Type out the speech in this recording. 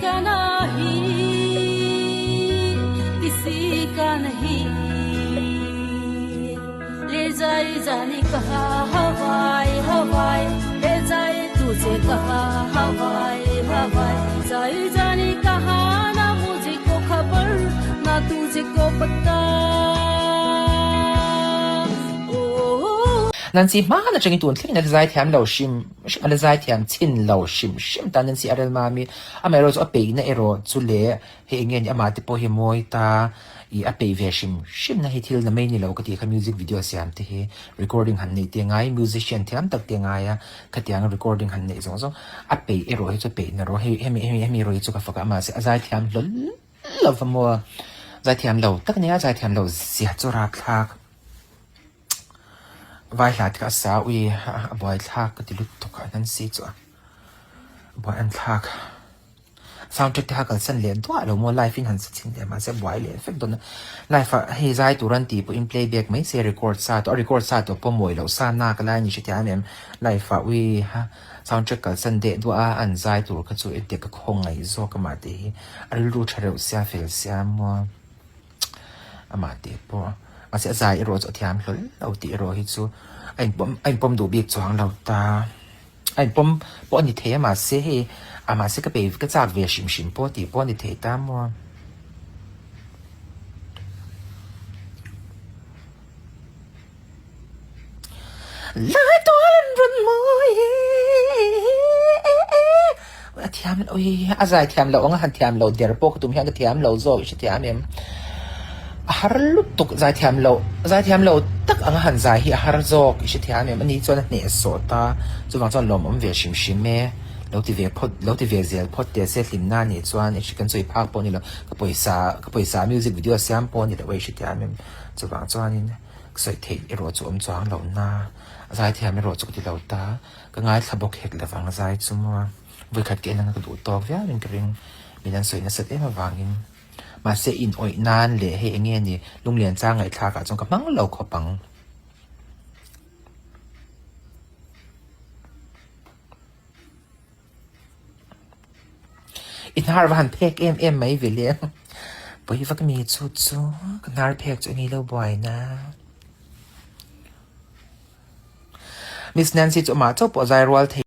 ka nahi, kisi ka nahi Le jai jani kaha hawai hawai Le jai tujhe kaha hawai hawai Jai jani kaha na mujhe ko khabar na tujhe ko pata Oh. Nancy hmaan atangin tun thlengin a la zaithiam lo hrim hrim a la zaithiam chhin lo hrim hrim ta Nancy a rel mami amaherawhchu a peihna erawh chu leh Hei enge ni amah te pawh hi mawi ta ih a peih ve hrim hrim na hi thil na mai ni lo ka tih kha music video siam te hi recording han neih te ngai musician thiam tak te ngai a khatiang recording han neih zawng zawng a peih erawh hi chu peih na rawh hei hemi hemi hemi erawh hi chu ka fak a mahse a zai thiam hlawl lo va maw zai thiam lo tak ania zai thiam lo zia chu rapthlak vai hla te kha a sa ui a buaithlak ka ti lutuk a Nancy chu a buai an thlak. Soundtrack te kha kalsan leh duah lo maw live in han sa chhin leh mahse a buai leh vek dawn a, live ah hei zai tur an tih pawhin playback mai se record sa tawh a record sa tawh pawh mawi loh sa nak lai a ni hre thiam em live ah ui ha soundtrack kalsan deh duah a an zai tur kha chu engtiang ka khawngaih zawk amah tih hi a rilru tha reuh sia fel sia maw amah tih pawh mahse a zai erawh chu a thiam hlawl lo tih erawh hi chu a inpawm a inpawm duh bik chuang lo ta. A inpawm pawh a ni thei a mahse hei a mahse ka pe ka chak ve hrim hrim pawh tih pawh a ni thei ta maw. Lai tual an rawn mawi e a thiam ui a zai thiam loh ang a han thiam loh der pawh ka tum hian ka thiam lo zawk i hrethiam em. A har lutuk zaithiam loh zaithiam lo tak anga han zai hi a har zawk i hrethiam em ani chuan a hneh sawh ta chuvang chuan lawmawm ve hrim hrim e lo ti ve phawt lo ti ve zel phawt teh se hlimna a nih chuan i hre kan sawi phak pawh a ni lo ka pawisa ka pawisa music video siam pawh a ni lo a i hrethiam em chuvang chuanin ka sawi theih erawh chu awm chuang lo na a zaithiam erawh chu ka ti lo ta ka ngaithla bawk hek lovang zai chu maw vawikhat ka en anga ka duh tawk viau in ka ring min an sawi nasat em avangin. Mahse in awih nan leh hei enge ni lunglian chang ngaihthlak ah chuan ka hmang lo khawp ang. I hnar va han phek em em mai ve le. Pawi vak mi chu chu ka hnar phek chu enge lo buai na. Miss Nancy chu amah chauh pawh zai rual thei.